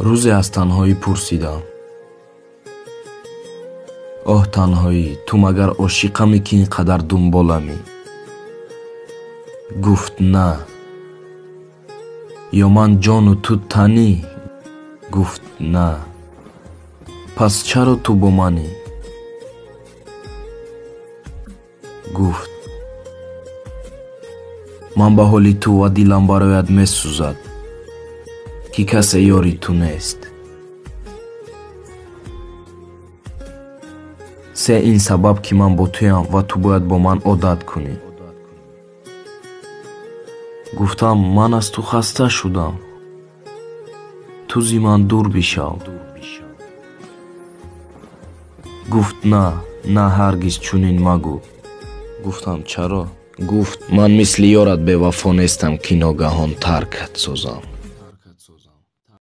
Рӯзе аз танҳоӣ пурсидам: оҳ, танҳоӣ, ту магар ошиқамӣ, ки ин қадар дунболамӣ? Гуфт: на. Ё ман ҷону ту танӣ? Гуфт: на. Пас чаро ту бо манӣ? Гуфт: ман ба ҳоли ту ва дилам бароят месӯзад, ки касе ёри ту нест. Се ин сабаб, ки ман бо туям ва ту бояд бо ман одат кунӣ. Гуфтам: ман аз ту хаста шудам, ту зи ман дур бишав. Гуфт: на, на, ҳаргиз чунин магӯ. Гуфтам: чаро? Гуфт: ман мисли ёрат бевафо нестам, ки ногаҳон таркат созам.